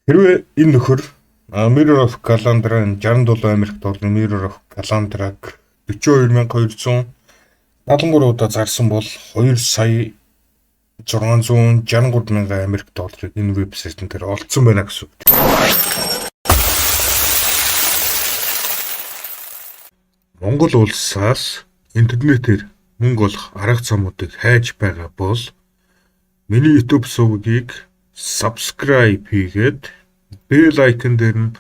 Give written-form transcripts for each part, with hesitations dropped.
Хэрвээ энэ нөхөр Mirror of Kalandra, 67 Америк долларын Mirror of Kalandra-г 42,273 удаа зарсан бол 2 сая 663 мянган Америк долларыг энэ вебсайтн дээр олдсон байна гэсэн үг. Монгол улсаас интернетээр мөнгө олох арга замуудыг хайж байгаа бол миний YouTube сувгийг subscribe хийгээд, bell icon дээр нь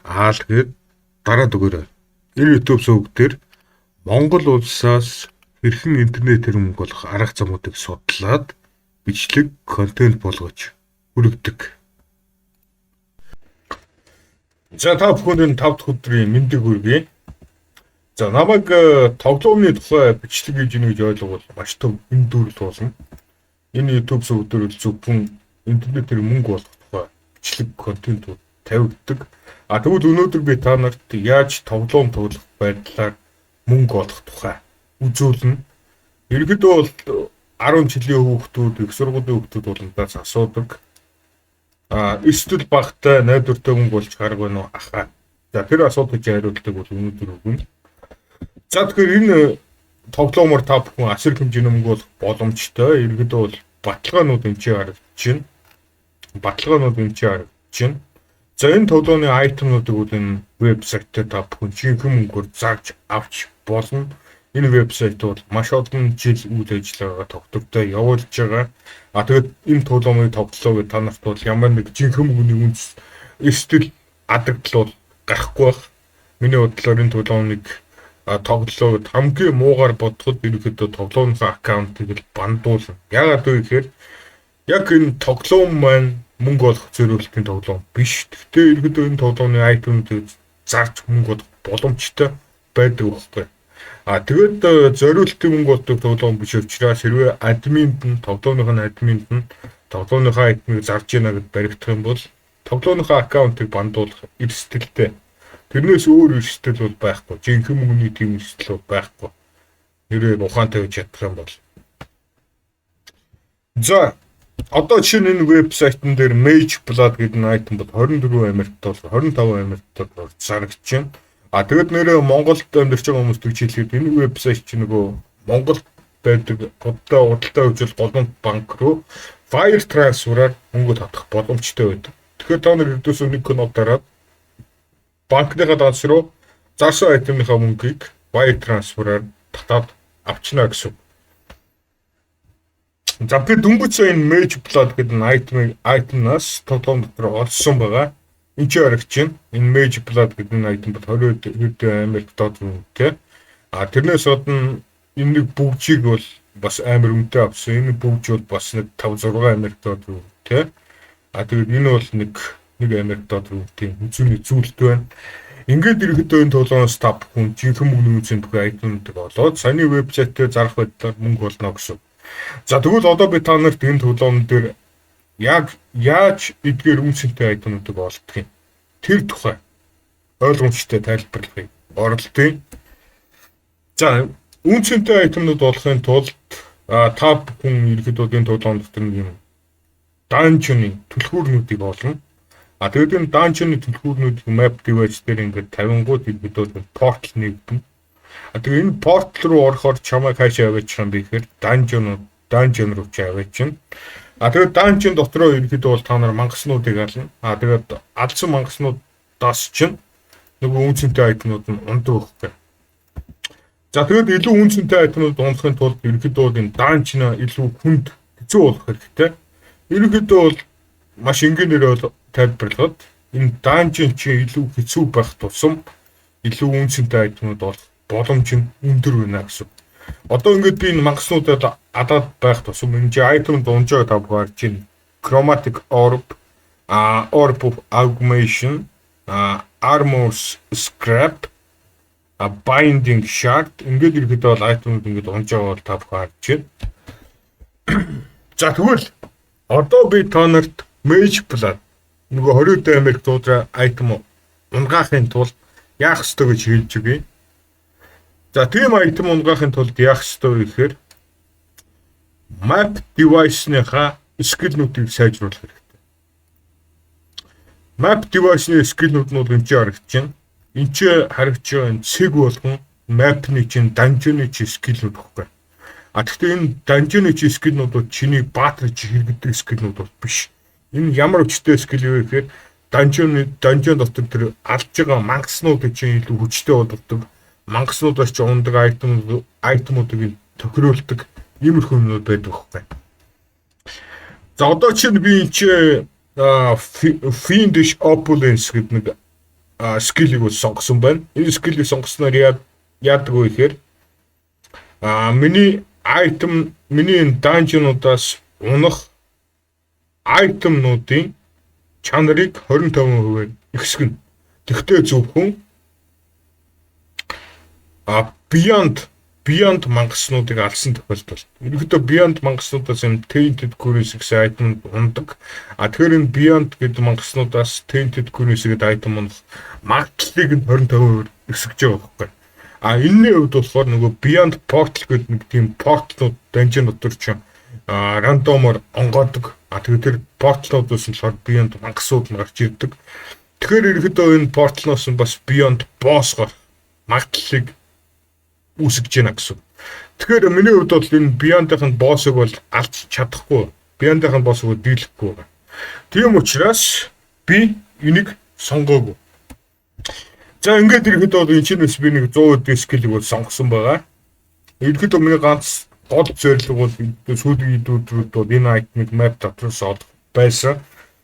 all гээд дараад өгөөрэй. Энэ YouTube суваг дээр Монгол улсаас хэрхэн интернетээр мөнгө олох арга замуудыг судлаад бичлэг контент болгож хүргэдэг. За, та бүхэнд энэ 5 дахь өдрийн мэндийг хүргэе. За, намайг тоглоомны тухай бичлэг хийж ийнэ гэж ойлговол маш том эндүрэл болно. Энэ YouTube суваг дээр зөвхөн интернетээр мөнгө олох тухай бичлэг контентууд тавигддаг. А тэгвэл өнөөдөр би та нарт яаж тоглоом тоглох байдлаар мөнгө олох тухай үзүүлнэ. Ерөнхийдөө бол 10 жилийн хүүхдүүд, их сургуулийн хүүхдүүд уламдаас асуудаг. А эрсдэл багатай, найдвартай мөнгө олж арга байна уу, ахаа? За, тэр асуудлыг хариултыг бол өнөөдөр өгнө. За, тэгэхээр энэ тоглоомоор та бүхэн асар хэмжээний мөнгө олох боломжтой. Ерөнхийдөө бол баталгаанууд энэ чинь харагдаж байна. Баталгаанууд энэ чинь харагдаж байна. За, энэ тоглоомны item нуудыг бол энэ вебсайт дээр та бүхэн жинхэнэ мөнгөөр зарж авч болно. Энэ вебсайт бол маш олон жил үйл ажиллагаагаа тогтвортой явуулж байгаа. А тэгээд энэ тоглоомыг тоглолоо гэж та нарт бол ямар нэг жинхэнэ мөнгөний үнс, эрсдэл, адагдал бол гарахгүй байх. Миний бодлоор энэ тоглоомыг тоглолоо гэд хамгийн муугаар бодоход ерөнхийдөө тоглоомынхаа account ыг л ban дуулна. Яагаад вэ гэхээр яг энэ тоглоом маань мөнгө олох зориултын тоглоом биш. Гэхдээ ерөнхийдөө энэ тоглоомны item уудыг зарж мөнгө олох боломжтой байдаг байхгүй. А тэгээд зориултын мөнгө олдог тоглоом биш учраас хэрвээ админд нь, тоглоомынх нь админд нь тоглоомынхаа item ыг зарж гинэ гэд баригдах юм бол тоглоомынхаа account ыг ban дуулах эрсдэлтэй. Тэрнээс өөр эрсдэл бол байхгүй. Жинхэнэ мөнгөний тийм эрсдэл бол байхгүй. Нэрээ ухаантай гэж чадах юм бол. За, одоо жишээ нь энэ вебсайтн дээр Mage Blood гэдэг нэг item бол 24 Америк доллар, 25 Америк доллар зарагдаж байна. А тэгэд нэрээ Монголд амьдарч байгаа хүмүүст гэж хэлэхэд энэ вебсайт чинь нөгөө Монголд байдаг худалдаа худалдаа хөгжил голомт банк руу wire transfer-аар мөнгө татах боломжтой байдаг. Тэгэхээр та нар ердөөсөө нэг кноп дараад банкныхаа данс руу зарсан item ныхаа мөнгийг wire transfer-аар татаад авчна гэсэн. За, би дөнгөж сая энэ Mage Blood гэдэг нэг item наас тоглоом дотор олсон байгаа. Энд чи харагч байна. Энэ Mage Blood гэдэг нэг item бол 20 Америк доллар үнэтэй. А тэрнээс гадна энэ нэг бүгжийг бол бас амар үнэтэй авсан. Энэ бүгж бол бас нэг 5 6 Америк доллар үнэтэй. А тэгээд энэ бол нэг Америк доллар үнэтэй үзүүний зүйлт байна. Ингээд ерөнхийдөө энэ тоглоомоос та бүхэн жинхэнэ мөнгөний үнцийн бүхий item уудыг олоод саяны вебсайт дээр зарах байдлаар мөнгө олно гэсэн. За, тэгвэл одоо би та нарт энэ тоглоом дээр яг яаж эдгээр үнцэнтэй item нуудыг олдох юм? Тэр тухай ойлгомжтой тайлбарлахыг оролдъё. За, үнцэнтэй item нууд олохын тулд та бүхэн ерөнхийдөө энэ тоглоом дотор нэг юм dungeon ы түлхүүрнүүдийг олно. А тэгээд энэ dungeon ы түлхүүрнүүдийг map device дээр ингээд тавингууд ерөнхийдөө портал нэгдэнэ. А тэгээ энэ портал руу орохоор чамайг хаашаа аваачих юм бэ гэхээр dungeon руу чи аваачихна. А тэгээд dungeon дотроо ерөнхийдөө бол та нар мангаснуудыг ална. А тэгээд алсан мангаснуудаас чинь нөгөө үнцэнтэй item нууд нь унадаг байхгүй. За, тэгээд илүү үнцэнтэй item нууд унахын тулд ерөнхийдөө бол энэ dungeon илүү хүнд, хэцүү болох хэрэгтэй. Ерөнхийдөө бол маш энгийнээр бол тайлбарлахад энэ dungeon чинь илүү хэцүү байх тусам илүү үнцэнтэй item нууд болох боломж нь өндөр байна гэсэн. Одоо ингээд би энэ мангаснуудад адаад байх тусам энэ чи item дунжаа та бүхэн харж байна. Chromatic Orb, Orb of Augmentation, Armor Scrap, Binding Shard, ингээд ерөнхийдөө бол item ууд ингээд унжаа бол та бүхэн харж байна. За, тэгвэл одоо би та нарт Mage Blood, нөгөө 20 Америк доллар item унгаахын тулд яах ёстой гэж хэлж өгье. За, тийм item унгаахын тулд яах ёстой вэ гэхээр map device-ныхаа skill нүүдийг сайжруулах хэрэгтэй. Map device-ны skill нүүд нь бол энэ ч харагдаж байна. Энд ч харагдаж байгаа энэ цэг болгон map-ны чинь, dungeon-ы чи skill нүүд баггүй. А тэгэхээр энэ dungeon-ы чи skill нүүд бол чиний баатар чи хэрэгддэг skill нүүд бол биш. Энэ ямар хүчтэй skill вэ гэхээр dungeon дотор тэр алж байгаа мангаснуудыг чинь илүү хүчтэй болгодог. Мангаснуудаас чи ундаг item уудыг тохируулдаг иймэрхүү юмнууд байдаг байхгүй. За, одоо чинь би энэ чи Fiendish Opulence гэдэг нэг skill ийг бол сонгосон байна. Энэ skill ийг сонгосноор яадаг вэ гэхээр миний item, миний энэ dungeon уудаас унах item нуудын чанарыг 25% ихсгэнэ. Тэгвэл зөвхөн Beyond мангаснуудыг алсан тохиолдолд. Ерөнхийдөө Beyond мангаснуудаас юм Tainted Currency гэсэн item ундаг. А тэгэхээр энэ Beyond гэдэг мангаснуудаас Tainted Currency гэдэг item унах магадлалыг нь 25% өсгөж байгаа байхгүй. А энэний хувьд болохоор нөгөө Beyond Portal гэдэг нэг тийм portal ууд dungeon дотор чинь random оор онгоодог. А тэгээд тэр portal уудаас нь болохоор Beyond мангасууд нь гарч ирдэг. Тэгэхээр ерөнхийдөө энэ portal ноос нь бас Beyond boss гарах магадлалыг үүсгэж байна гэсэн. Тэгэхээр миний хувьд бол энэ Beyond-ын boss-ыг бол алж чадахгүй. Beyond-ын boss-ыг дийлэхгүй байгаа. Тийм учраас би энийг сонгоогүй. За, ингээд ирэхэд бол энэ чинь би нэг 100% skill ийг бол сонгосон байгаа. Ерөнхийдөө миний ганц гол зорилго бол сүүлийн өдрүүд бол энэ item ыг map дотроос олох байсан.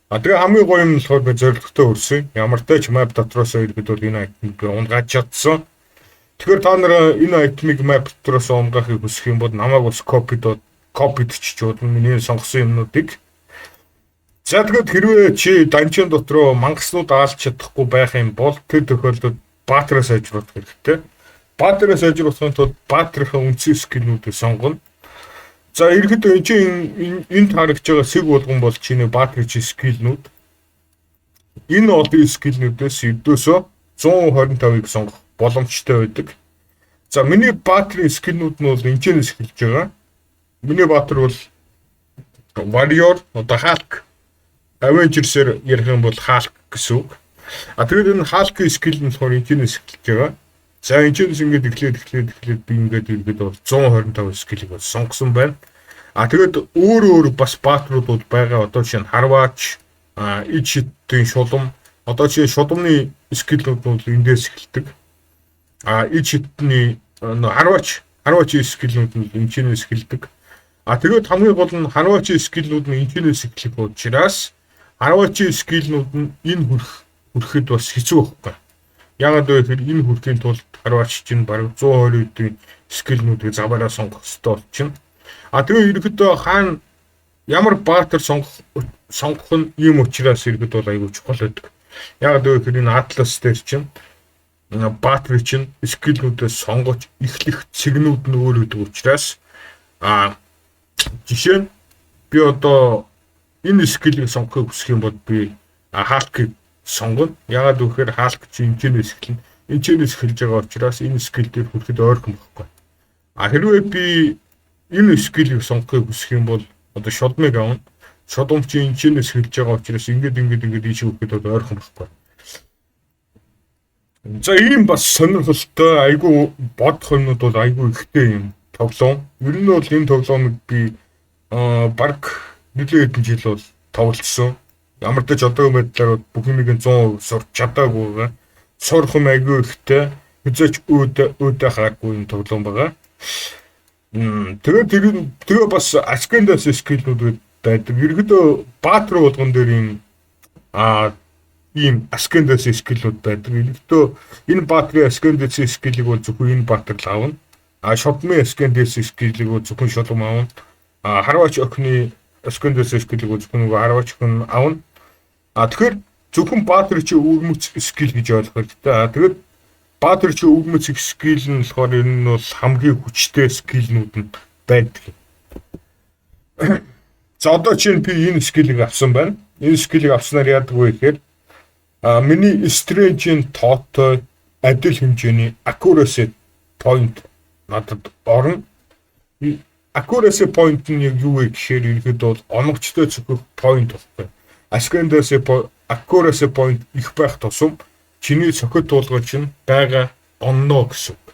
А тэгээ хамгийн гоё юм нь болохоор би зорилготой хүрсэн. Ямар ч тач map дотроос ирэхэд бол энэ item ыг би унгааж чадсан. Тэгэхээр та нар энэ item ыг map дотроос унгаахыг хүсэх юм бол намайг бас copy дчиж болно миний сонгосон юмнуудыг. За, тэгээд хэрвээ чи dungeon дотроо мангаснууд аалж чадахгүй байх юм бол тэр тохиолдолд баатраа сайжруулах хэрэгтэй. Баатраа сайжруулахын тулд баатрынхаа үндсэн skill нүүдийг сонгоно. За, ерөнхийдөө энэ чинь энд харагдж байгаа сэг болгон бол чиний баатрын чи skill нүүд. Энэ олон skill нүүдээс ердөөсөө 125-ыг сонгох боломжтой байдаг. За, миний баатрын skill нүүд нь бол энэчнээс эхэлж байгаа. Миний баатар бол Warrior, одоо Hulk. Avengers-ээр ярих юм бол Hulk гэсэн үг. А тэгээд энэ Hulk-ийн skill нь болохоор энэчнээс эхэлж байгаа. За, энэчнээс ингээд эхлээд эхлээд эхлээд би ингээд иргэд бол 125 skill ийг бол сонгосон байна. А тэгээд өөр өөр бас баатрууд бол байгаа. Одоо жишээ нь Харваач, ид шидтийн шулам. Одоо жишээ шуламны skill нүүд нь бол эндээс эхэлдэг. А ид шидтний харваач skill нүүд нь энэчнээс эхэлдэг. А тэгээд хамгийн гол нь харваачийн skill нүүд нь энэчнээс эхлэх учраас харваачийн skill нүүд нь энэ хүрэхэд бас хэцүү байхгүй. Яагаад вэ гэхээр энэ хүрэхийн тулд харваач чинь бараг 120 хэдийн skill нүүдийг заваараа сонгох хэрэгтэй болчихно. А тэгээ ерөнхийдөө хаана ямар баатар сонгох нь ийм учраас иргэд бол аягүй чухал байдаг. Яагаад вэ гэхээр энэ Atlas дээр чинь баатрын чинь skill нүүдээ сонгож эхлэх цэгнүүд нь өөр өгдөг учраас жишээ нь би одоо энэ skill ийг сонгохыг хүсэх юм бол би Hulk-ыг сонгоно. Яагаад гэвэл Hulk чинь энэчнээс эхэлнэ. Энэчнээс эхэлж байгаа учраас энэ skill дээр хүрэхэд ойрхон байхгүй. А хэрвээ би энэ skill ийг сонгохыг хүсэх юм бол одоо шодмыг авна. Шодом чинь энэчнээс эхэлж байгаа учраас ингээд ингээд ингээд ийш хүрэхэд одоо ойрхон байхгүй. За, ийм бас сонирхолтой, айгүй бодох юмнууд бол айгүй ихтэй юм тоглоом. Ер нь бол энэ тоглоомыг би баг нэлээд хэдэн жил бол тоглолцсон. Ямар ч тач одоогийн байдлаар бүх юмыг 100% сурч чадаагүй байгаа. Сурах юм айгүй ихтэй. Хэзээ ч өөдөө хааргүй юм тоглоом байгаа. Тэгээд тэр тэгээ бас Ascendance skill нүүд байдаг. Ерөнхийдөө баатар болгон дээр ийм Ascendance skill нүүд байдаг. Ерөнхийдөө энэ баатрын Ascendance skill ийг бол зөвхөн энэ баатар л авна. А шодмын Ascendance skill ийг бол зөвхөн шолом авна. А харваач охины Ascendance skill ийг бол зөвхөн нөгөө харваач охин авна. А тэгэхээр зөвхөн баатар чи өвөрмөц skill гэж ойлгох хэрэгтэй. А тэгээд баатар чи өвөрмөц skill нь болохоор энэ нь бол хамгийн хүчтэй skill нүүд нь байдаг. За, одоо чинь би энэ skill ийг авсан байна. Энэ skill ийг авснаар яадаг вэ гэхээр миний strength-ийн тоотой адил хэмжээний accuracy point надад орно. Accuracy point нь яг юу вэ гэхээр ерөнхийдөө бол оновчтой цохих point баггүй. Ascendancy Accuracy point их байх тусам чиний цохилт туулга чинь байгаа онно гэсэн үг.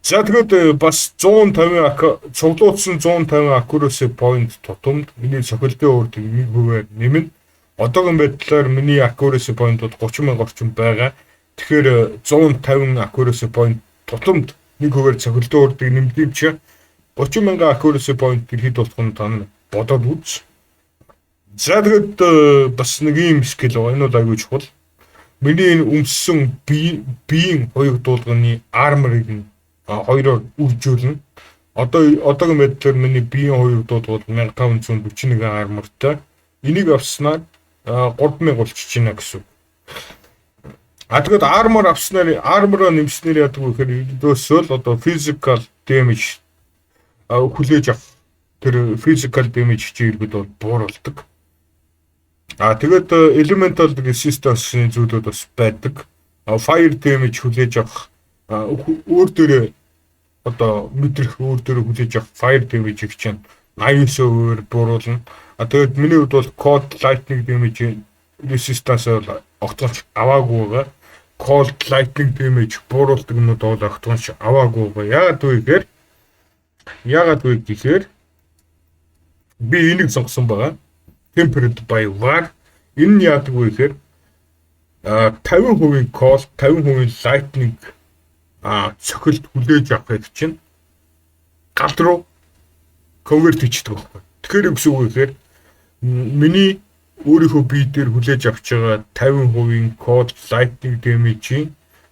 За, тэгэд бас 150 цуглуулсан 150 accuracy point тутамд миний цохилтын үрд 1% нэмнэ. Одоогийн байдлаар миний accuracy point бол 30 мянга орчим байгаа. Тэгэхээр 150 accuracy point тутамд 1% цохилтын үрдийг нэмдэг юм чи 30 мянган accuracy point хэд болох нь та бодоод үз. За, тэгэд бас нэг ийм skill байгаа. Энэ бол аягүй чухал. Миний энэ өмссөн биеийн хуягдуулганы armor-ыг нь хоёроор үржүүлнэ. Одоо одоогийн байдлаар миний биеийн хуягдуулга бол 1541 armor-тай. Энийг авснаар 3000 болчихж байна гэсэн үг. А тэгэд armor авснаар, armor-аа нэмснээр яадаг вэ гэхээр ердөөсөө л одоо physical damage хүлээж авах, тэр physical damage чи иргэд бол бууруулдаг. А тэгээд elemental resistance-ийн зүйлүүд бас байдаг. Fire damage хүлээж авах, өөр дээрээ одоо мэдрэх, өөр дээрээ хүлээж авах fire damage-ийг чинь 89%-аар бууруулна. А тэгээд миний хувьд бол cold lightning damage resistance бол огтхон ч аваагүй байгаа. Cold lightning damage бууруулдаг юмнууд бол огтхон ч аваагүй байгаа. Яагаад вэ гэхээр би энийг сонгосон байгаа. Tempered by War. Энэ нь яадаг вэ гэхээр 50% cold, 50% lightning цохилт хүлээж авахыг чинь гал руу convert хийчихдэг байхгүй. Тэгэхээр юу гэсэн үг вэ гэхээр миний өөрийнхөө бие дээр хүлээж авч байгаа 50% cold lightning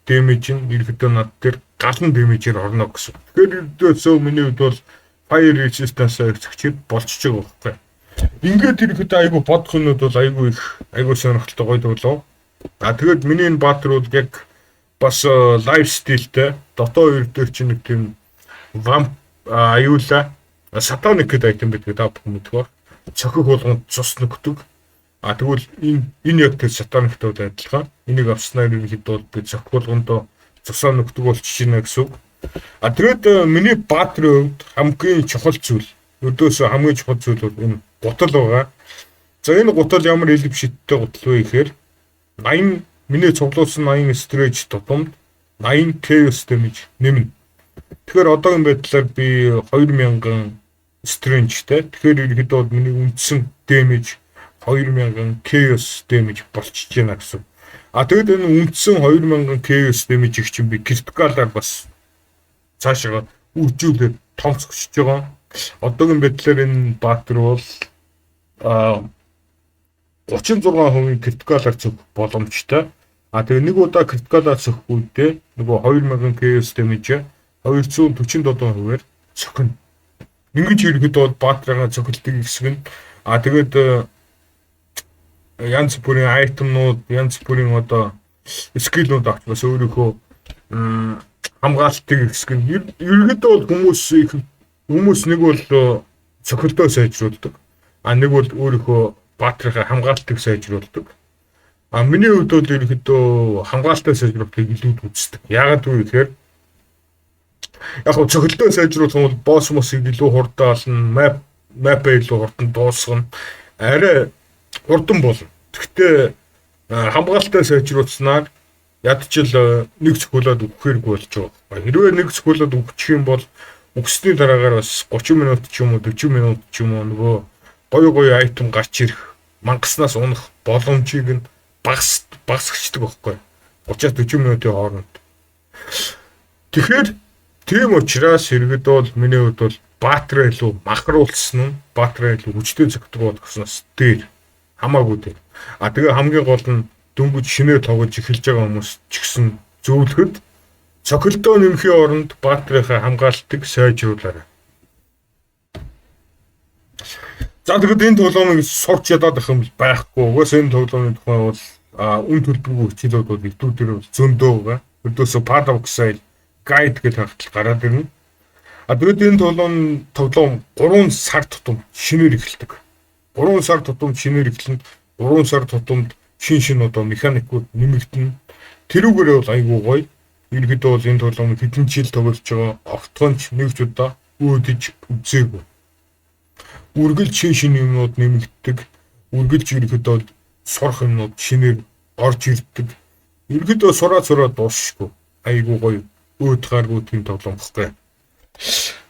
damage нь ерөөдөө над дээр галан damage-ээр орно гэсэн. Тэгэхээр ердөөсөө миний хувьд бол fire resistance-аар зөгчид болчихж байгаа байхгүй. Ингээд ерөөдөө айгу бодох юмнууд бол айгу их, айгу сонирхолтой, гоё тоглоо. А тэгээд миний энэ баатар бол яг бас life steal-тэй. Dota 2 дээр чинь нэг тийм vamp аюула satanic гэдэг item байдаг, та бүхэн мэдэх баг. Цохих болгонд цус нөхдөг. А тэгвэл энэ яг тэр satanic-тай бол адилхан. Энийг авснаар ерөнхийдөө бол би цохих болгондоо цусаа нөхдөг болчихж байна гэсэн үг. А тэгээд миний баатрын хувьд хамгийн чухал зүйл, өдөөсөө хамгийн чухал зүйл бол энэ гутал байгаа. За, энэ гутал ямар элэв шидтэй гутал вэ гэхээр 80, миний цуглуулсан 80 strength тутамд 80 chaos damage нэмнэ. Тэгэхээр одоогийн байдлаар би 2000 strength-тэй. Тэгэхээр ерөнхийдөө бол миний үндсэн damage 2000 chaos damage болчихж байна гэсэн. А тэгэд энэ үндсэн 2000 chaos damage-ийг чинь би critical-аар бас цаашаа үржүүлээд томцгож байгаа. Одоогийн байдлаар энэ баатар бол 36% critical-аар цохих боломжтой. А тэгээ нэг удаа critical-аар цохих үедээ нөгөө 2000 chaos damage 247%-аар цохино. Ингэж ерөнхийдөө бол баатраа цохилдог хэсэг нь. А тэгээд янз бүрийн item-нууд, янз бүрийн одоо skill-нүүд авч бас өөрийнхөө хамгаалтыг хэсэг нь. Ерөнхийдөө бол хүмүүс нэг бол цохилдоо сайжруулдаг. А нэг бол өөрийнхөө баатрынхаа хамгаалтыг сайжруулдаг. А миний хувьд бол ерөнхийдөө хамгаалтаа сайжруулахыг илүү үздэг. Яагаад вэ гэхээр яг хөө цохилдоо сайжруулах юм бол boss мосыг илүү хурдан олно, map-аа илүү хурдан дуусгана. Арай хурдан болно. Гэхдээ хамгаалтаа сайжруулснаар ядчил нэг цохиулаад өгөхгүй болж байгаа. Хэрвээ нэг цохиулаад өгчих юм бол өгсний дараагаар бас 30 минут ч юм уу, 40 минут ч юм уу нөгөө гоё гоё item гарч ирэх, мангаснаас унах боломжийг нь багасгачдаг байхгүй. 30-аас 40 минутын хооронд. Тэгэхээр тийм учраас иргэд бол миний хувьд бол баатраа илүү махруулсан нь, баатраа илүү хүчтэй зөгтөг болгосноос дээр хамаагүй дээр. А тэгээ хамгийн гол нь дөнгөж шинээр тоглож эхэлж байгаа хүмүүс ч гэсэн зөвлөхөд цохилдоо нэмхийн оронд баатрынхаа хамгаалтыг сайжруулаарай. За, тэгэхэд энэ тоглоомыг сурч ядаад байх юм байхгүй. Угаасаа энэ тоглоомын тухай бол үн төлбөргүй хичээлүүд бол YouTube дээр бол зөндөө байгаа. Өдөөсөө Path of Exile guide гэж хахтал гараад ирнэ. А тэгээд энэ тоглоом 3 сар тутам шинээр эхэлдэг. 3 сар тутам шинээр эхэлнэ. 3 сар тутамд шин шин одоо механикууд нэмэгдэнэ. Тэрүүгээрээ бол айгүй гоё. Ерөнхийдөө бол энэ тоглоомыг хэдэн жил тоглож байгаа, огтхон ч нэг ч удаа өөдөж үзээгүй. Үргэлж шин шин юмнууд нэмэгддэг. Үргэлж ерөнхийдөө бол Сурах юмнууд шинээр орж ирдэг. Ерөнхийдөө сураа сураа дуусшгүй. Айгуу гоё өөдгааргүй тийм тоглоом баггүй.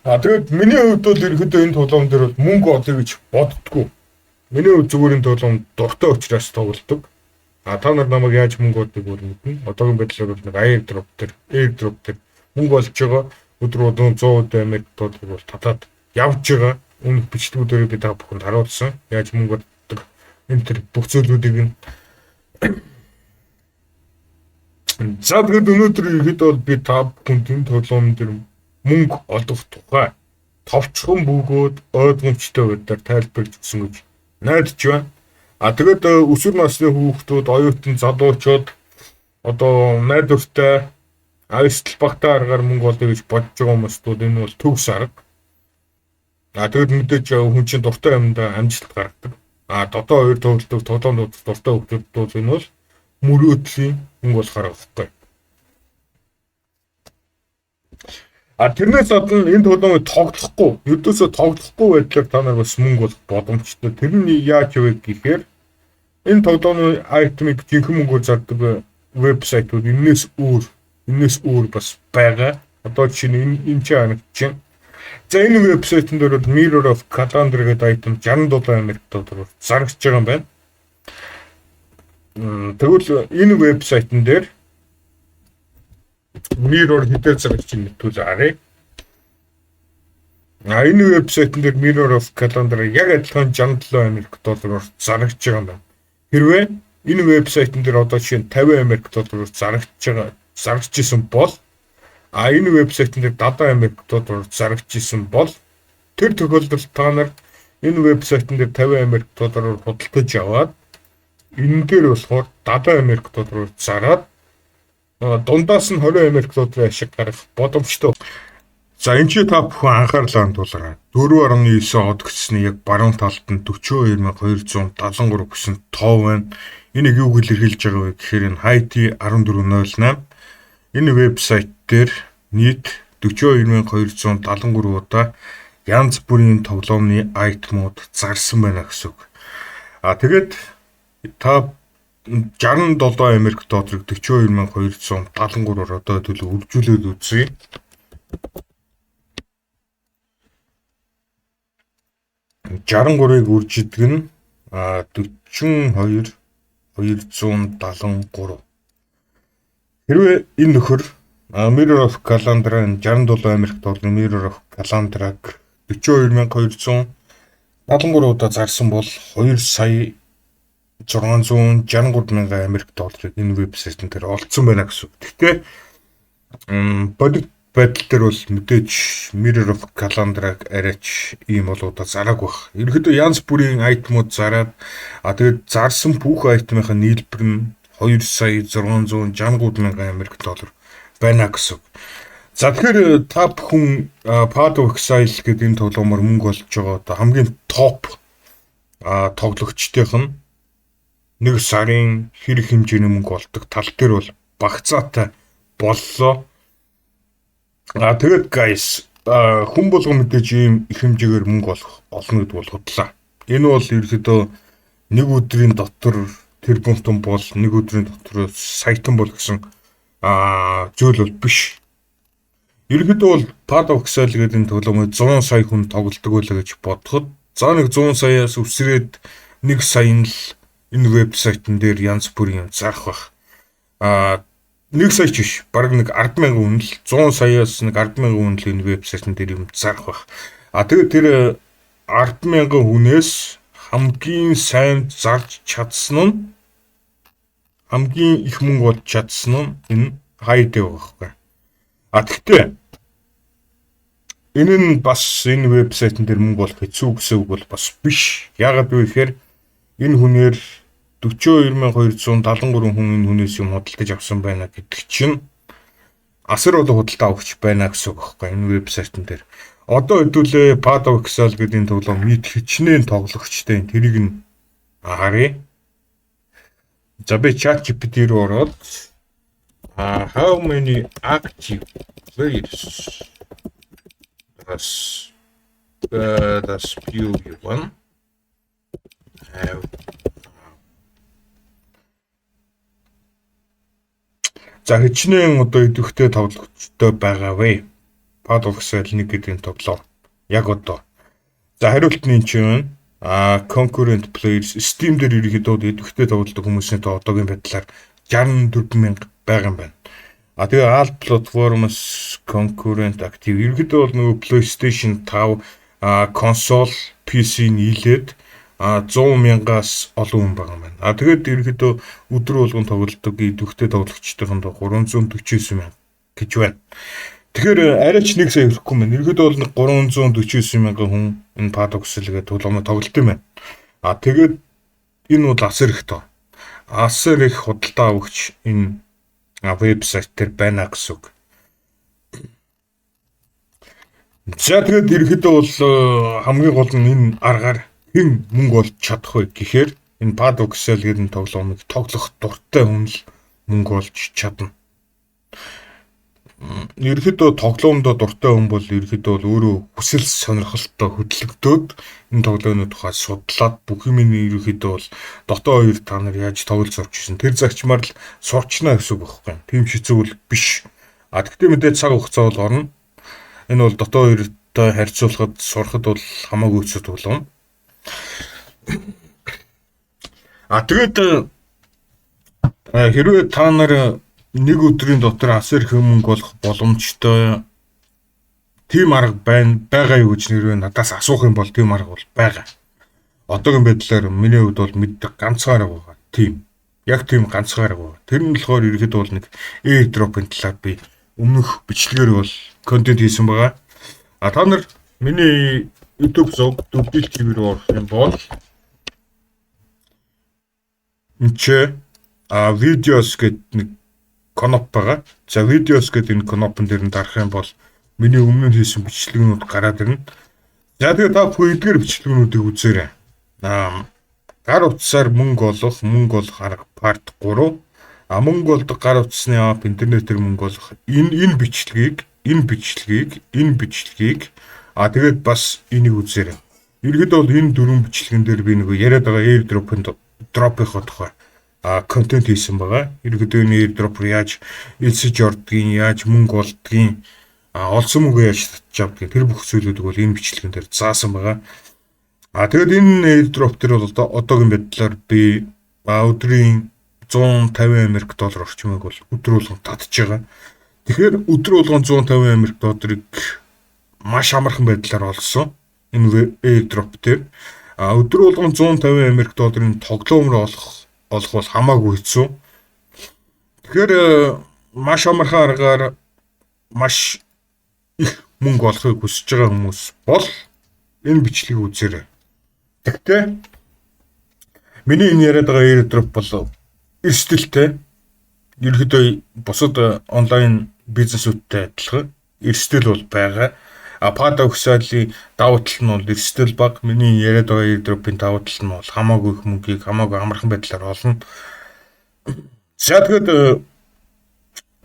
А тэгээд миний хувьд бол ерөнхийдөө энэ тоглоом дээр бол мөнгө олъё гэж боддгоо. Миний хувьд зүгээр энэ тоглоом дуртай учраас тоглодог. А та нар намайг яаж мөнгө олдог бол мэднэ. Одоогийн байдлаар бол нэг airdrop дээр мөнгө олж байгаа. Өдөр болгон 100 Америк долларыг бол татаад явж байгаа. Өмнөх бичлэгүүдээр би та бүхэнд харуулсан. Яаж мөнгө олдог энэ төр бүх зүйлүүдийг нь. За, тэгээд өнөөдөр ихэд бол би та бүхэнд энэ тоглоом дээр мөнгө олох тухай товчхон бөгөөд ойлгомжтой байдлаар тайлбарлаж өгсөн гэж найдаж байна. А тэгээд өсвөр насны хүүхдүүд, оюутан залуучууд одоо найдвартай, аюултай багтаа аргаар мөнгө олъё гэж бодож байгаа хүмүүстүүд энэ бол төгс арга. А тэгээд мэдээж хүн чинь дуртай юмдаа амжилт гаргадаг. А Dota 2 тоглодог, тоглоомд дуртай хүүхдүүд бол энэ бол мөрөөдлийн мөнгө болох арга байхгүй. А тэрнээс гадна энэ тоглоомыг тоглохгүй, ердөөсөө тоглохгүй байдлаар та нар бас мөнгө олох боломжтой. Тэр нь яаж вэ гэхээр энэ тоглоомын item ыг жинхэнэ мөнгөөр зардаг вебсайтууд энэс өөр бас байгаа. Одоо жишээ нь энэ чинь харагдаж байна. За, энэ вебсайтн дээр бол Mirror of Kalandra гэдэг item 67 Америк доллараар зарагдж байгаа юм байна. Тэгвэл энэ вебсайтн дээр Mirror хэдээр зарагдаж байна гэдгийг харъя. А энэ вебсайтн дээр Mirror of Kalandra яг адилхан 67 Америк доллараар зарагдж байгаа юм байна. Хэрвээ энэ вебсайтн дээр одоо жишээ нь 50 Америк доллараар зарагдж исэн бол, а энэ вебсайтн дээр 70 Америк доллараар зарагдж исэн бол, тэр тохиолдолд та нар энэ вебсайтн дээр 50 Америк доллараар худалдаж аваад энэ дээр болохоор 70 Америк доллараар зараад дундаас нь 20 Америк долларын ашиг гаргах боломжтой. За, энэ чи та бүхэн анхаарлаа хандуулаарай. 4.9 од гэсний яг баруун талд нь 42,273 гэсэн тоо байна. Энийг юу илэрхийлж байгаа вэ гэхээр энэ Haiti 1408 энэ вебсайт дээр нийт 42,273 удаа янз бүрийн тоглоомны item ууд зарсан байна гэсэн үг. А тэгээд та 67 Америк долларыг 42,273-аар одоо төлөв үржүүлээд үзье. 63-ыг үржидэг нь 42 273. Хэрвээ энэ нөхөр Mirror of Kalandra, 67 Америк долларын Mirror of Kalandra-г 42,273 удаа зарсан бол 2 сая 663 мянган Америк долларыг энэ вебсайтн дээр олцсон байна гэсэн үг. Гэхдээ бодит байдал дээр бол мэдээж Mirror of Kalandra-г арайч ийм болоудаа зараагүй байх. Ерөнхийдөө янз бүрийн item ууд зараад, а тэгээд зарсан бүх item ынхаа нийлбэр нь 2 сая 663 мянган Америк доллар байна гэсэн үг. За, тэгэхээр та бүхэн Path of Exile гэдэг энэ тоглоомоор мөнгө олж байгаа одоо хамгийн топ тоглогчдийнх нь нэг сарын хэр хэмжээний мөнгө олдог тал дээр бол багцаатай боллоо. А тэгээд guys, хүн болгон мэдээж ийм их хэмжээгээр мөнгө олох олно гэдэг бол худлаа. Энэ бол ерөөсөө нэг өдрийн дотор тэрбумтан бол, нэг өдрийн дотор саятан бол гэсэн зүйл бол биш. Ерөнхийдөө бол Path of Exile гэдэг энэ тоглоомыг 100 сая хүн тоглодог байлаа гэж бодоход, за, нэг 100 саяас өсрээд 1 сая нь л энэ вебсайтн дээр янз бүрийн юм зарах байх. А 1 сая ч биш, бараг нэг 10,000 хүн л, 100 саяас нэг 10,000 хүн л энэ вебсайтн дээр юм зарах байх. А тэгээд тэр 10,000 хүнээс хамгийн сайн зарж чадсан нь, хамгийн их мөнгө олж чадсан нь энэ Хайдэ байгаа байхгүй. А тэгтээ энэ нь бас энэ вебсайтн дээр мөнгө олох хэцүү гэсэн үг бол бас биш. Яагаад вэ гэхээр энэ хүнээр 42,273 хүн энэ хүнээс юм худалдаж авсан байна гэдэг чинь асар олон худалдаа авахч байна гэсэн үг байхгүй энэ вебсайтн дээр. Одоо хэдүүлээ Path of Exile гэдэг энэ тоглоом нийт хичнээн тоглогчтой, тэрийг нь харъя. За, би ChatGPT руу ороод "How many active players does PoE1 have?" За, хичнээн одоо идэвхтэй тоглогчтой байгаа вэ? Path of Exile 1 гэдэг энэ тоглоом. Яг одоо. За, хариулт нь энэ чинь concurrent players, Steam дээр ерөнхийдөө идэвхтэй тоглодог хүмүүсийн тоо одоогийн байдлаар 64 мянга байгаа юм байна. А тэгээ all platforms concurrent active, ерөнхийдөө бол нөгөө PlayStation 5, консол, PC нийлээд 100 мянгаас олон хүн байгаа юм байна. А тэгээд ерөнхийдөө өдөр болгон тоглодог идэвхтэй тоглогчдын 349 мянга гэж байна. Тэгэхээр арай ч 1 сая хүрэхгүй байна. Ерөнхийдөө бол 349 мянган хүн энэ Path of Exile гэдэг тоглоомоо тоглолт юм байна. А тэгээд энэ бол асар их тоо. Асар их худалдаа авагч энэ вебсайт дээр байна гэсэн үг. За, тэгээд ерөнхийдөө бол хамгийн гол нь энэ аргаар хэн мөнгө олж чадах вэ гэхээр энэ Path of Exile гэдэг тоглоомыг тоглох дуртай хүн л мөнгө олж чадна. Ерөнхийдөө тоглоомдоо дуртай хүн бол ерөнхийдөө бол өөрөө хүсэл сонирхолтой хөдөлгдөөд, энэ тоглоомны тухай судлаад, бүх юм ерөнхийдөө бол Dota 2 та нар яаж тоглож сурч ирсэн тэр зарчмаар л сурчна гэсэн үг байхгүй. Тийм ч хэцүү бол биш. А тэгтээ мэдээ цаг хугацаа бол орно. Энэ бол Dota 2-той харьцуулахад сурахад бол хамаагүй хэцүү тоглоом. А тэгээд хэрвээ та нар нэг өдрийн дотор асар их мөнгө олох боломжтой тийм арга байна байгаа юу гэж нэрвээ надаас асуух юм бол тийм арга бол байгаа. Одоогийн байдлаар миний хувьд бол мэддэг ганцхан арга байгаа. Тийм. Яг тийм ганцхан арга байгаа. Тэр нь болохоор ерөнхийдөө бол нэг airdrop-ын талаар би өмнөх бичлэгээр бол контент хийсэн байгаа. А та нар миний YouTube зуг Дүрдил TV рүү орох юм бол энэ ч videos гэдэг нэг кноп байгаа. За, videos гэдэг энэ кнопон дээр нь дарах юм бол миний өмнө нь хийсэн бичлэгнүүд гараад ирнэ. За, тэгээ та бүхэн эдгээр бичлэгнүүдийг үзээрэй. Гар утсаар мөнгө олох арга part 3. А мөнгө олдог гар утасны app, интернетээр мөнгө олох энэ бичлэгийг, энэ бичлэгийг, энэ бичлэгийг, тэгээд бас энийг үзээрэй. Ерөнхийдөө бол энэ дөрвөн бичлэгэн дээр би нөгөө яриад байгаа airdrop-ын drop-ийнхоо тухай контент хийсэн байгаа. Ерөнхийдөө энэ airdrop яаж элсэж ордгийг, яаж мөнгө олдгийг, олсон мөнгөө яаж татж авдгийг, тэр бүх зүйлүүдийг бол энэ бичлэгэн дээр заасан байгаа. А тэгээд энэ airdrop дээр бол одоогийн байдлаар би өдрийн 150 Америк доллар орчмыг бол өдөр болгон татж байгаа. Тэгэхээр өдөр болгон 150 Америк долларыг маш амархан байдлаар олсон энэ airdrop дээр. А өдөр болгон 150 Америк долларын тоглоомоор олох бол хамаагүй хэцүү. Тэгэхээр маш амархан аргаар маш их мөнгө олохыг хүсэж байгаа хүмүүс бол энэ бичлэгийг үзээрэй. Тэгтээ миний энэ яриад байгаа airdrop бол эрсдэлтэй. Ерөнхийдөө бусад онлайн бизнесүүдтэй адилхан эрсдэл бол байгаа. А Path of Exile-ийн давуу тал нь бол эрсдэл бага. Миний яриад байгаа airdrop-ын давуу тал нь бол хамаагүй их мөнгийг хамаагүй амархан байдлаар олно. За, тэгэхэд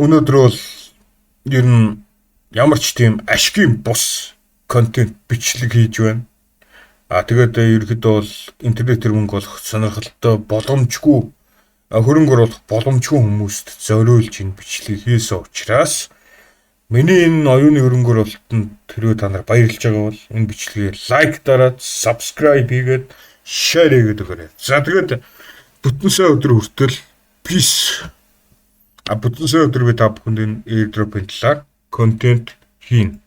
өнөөдөр бол ер нь ямар ч тийм ашигын бус контент бичлэг хийж байна. А тэгээд ерөнхийдөө бол интернетээр мөнгө олох сонирхолтой, боломжгүй, хөрөнгө оруулах боломжгүй хүмүүст зориулж энэ бичлэгийг хийсэн учраас миний энэ оюуны хөрөнгө оруулалтанд хэрвээ та нар баярлж байгаа бол энэ бичлэгээ like дараад, subscribe хийгээд, share хийгээд өгөөрэй. За, тэгээд бүтэн сайн өдөр хүртэл peace. А бүтэн сайн өдөр би та бүхэнд энэ airdrop-ын талаар контент хийнэ.